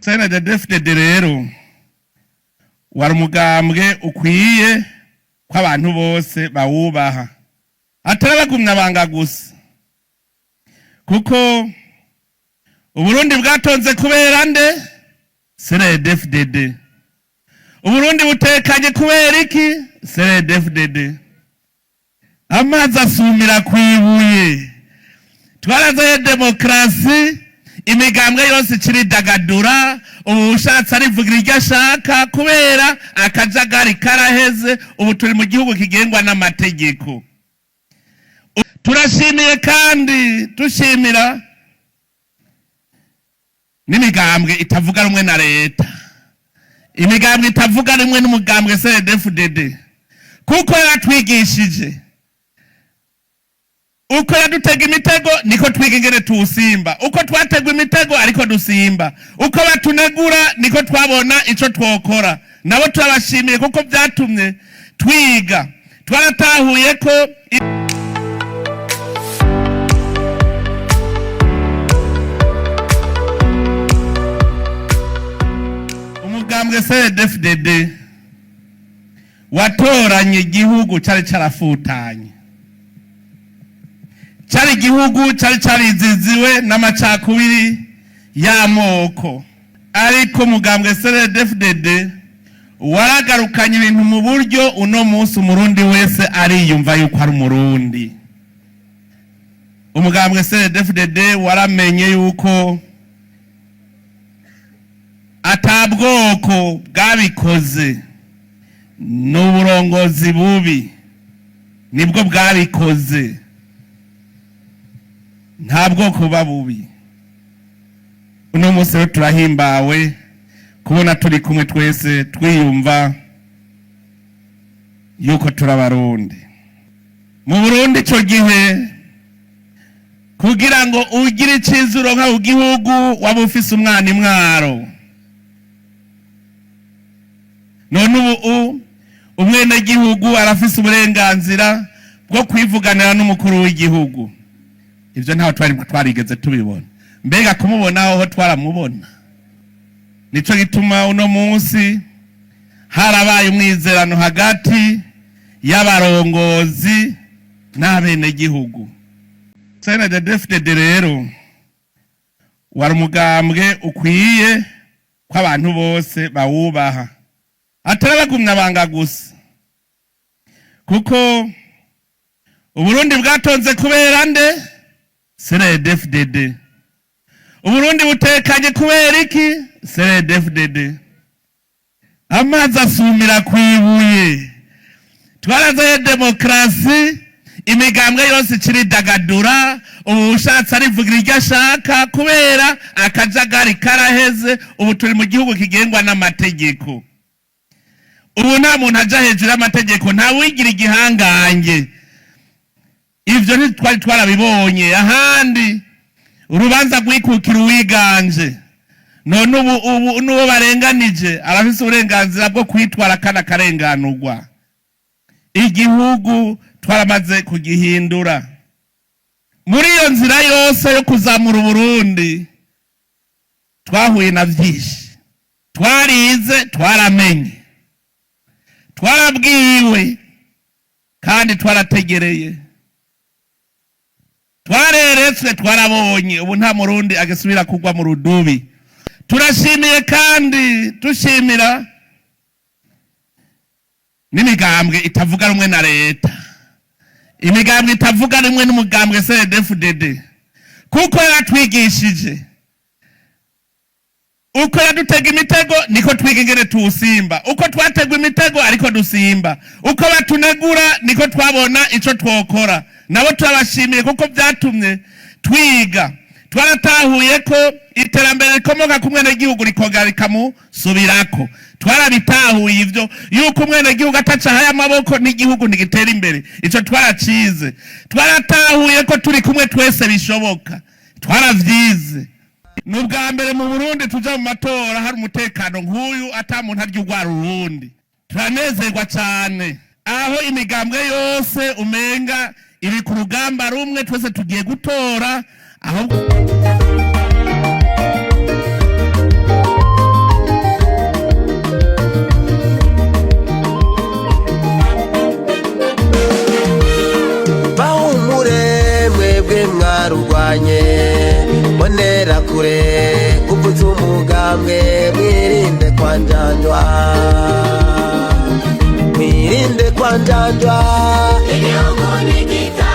CNDD-FDD rero wari umugambwe ukwiye ko abantu bose bawubaha, atari abagumya banga gusa, kuko Uburundi bwatonze kubera nde? CNDD-FDD. Uburundi butekanye kubera iki? CNDD-FDD. Amazi asumira kwibuye. Twarazaye demokarasi, imigambwe yose ikiridagadura, ubu ushatse arivugira iryo ashaka kubera akajagari karaheze. Ubu turi mu gihugu kigengwa n'amategeko. Turashimiye kandi dushimira n'imigambwe itavuga rumwe na leta, imigambwe itavuga rumwe n'umugambwe CNDD-FDD, kuko yaratwigishije. Uko yadutega imitego niko twiga ingene tuwusimba, uko twategwa imitego ariko dusimba, uko batunegura niko twabona ico twokora. Nabo turabashimiye kuko vyatumye twiga, twaratahuye ko umugambwe CNDD-FDD watoranye igihugu cari carafutanye, cari igihugu cari cariziziwe n'amacakubiri y'amoko, ariko umugambwe CNDD-FDD waragarukanye ibintu mu buryo. Uno munsi Umurundi wese ariyumva yuko ari Umurundi. Umugambwe CNDD-FDD waramenye yuko ata bwoko bwabikoze, ni uburongozi bubi nibwo bwabikoze. Nta bwoko buba bubi. Uno munsi rero turahimbawe kubona turi kumwe twese, twiyumva yuko turi Abarundi. Mu Burundi ico gihe, kugira ngo ugire iciza uronka ku gihugu, waba ufise umwana imwaro. None ubu umwenegihugu arafise uburenganzira bwo kwivuganira n'umukuru w'igihugu. Ivyo ntaho twari twarigeze tubibona. Mbega kumubona hoho twaramubona? Nico gituma uno munsi harabaye umwizerano hagati y'abarongozi n'abenegihugu. CNDD-FDD rero wari umugambwe ukwiye ko abantu bose bawubaha, atari abagumya banga gusa, kuko Uburundi bwatonze kubera nde? CNDD-FDD. Uburundi butekanye kubera iki? CNDD-FDD. Amazi asumira kwibuye. Twarazaye demokarasi, imigambwe yose ikiridagadura, ubu ushatse arivugira iryo ashaka kubera akajagari karaheze. Ubu turi mu gihugu kigengwa n'amategeko. Ubu nta muntu aja hejuru y'amategeko, nta wigira igihangange. Ivyo ntitwari twarabibonye ahandi, urubanza rwikukira uwiganje. None ubu n'uwo barenganije arafise uburenganzira bwo kwitwara kana akarenganurwa. Igihugu twaramaze kugihindura. Muri iyo nzira yose yo kuzamura Uburundi twahuye na vyinshi. Twarize, twaramenye, twarabwiwe kandi twarategereye, twareretswe, twarabonye. Ubu nta Murundi agisubira kugwa mu rudubi. Turashimiye kandi dushimira n'imigambwe itavuga rumwe na leta, imigambwe itavuga rumwe n'umugambwe CNDD-FDD, kuko yaratwigishije. Uko yadutega imitego niko twiga ingene tuwusimba, uko twategwa imitego ariko dusimba, uko batunegura niko twabona ico twokora. Nabo turabashimiye kuko vyatumye twiga, twaratahuye ko iterambere rikomoka ku mwenegihugu rikongera rikamusubirako. Twarabitahuye ivyo yuko umwenegihugu atacahaye amaboko n'igihugu ntigitera imbere. Ico twaracize. Twaratahuye ko turi kumwe twese bishoboka. Twaravyize. Ni ubwa mbere mu Burundi tuja mu matora hari umutekano nk'uyu, ata muntu arya urwara urundi. Turanezerwa cane aho imigambwe yose umenga iri ku rugamba rumwe, twese tugiye gutora aho. Mwebwe mwarurwanye mbonera kure kuvuza umugambwe, mwirinde kwanjanjwa, mwirinde kwanjanjwa. Igihugu ni gito.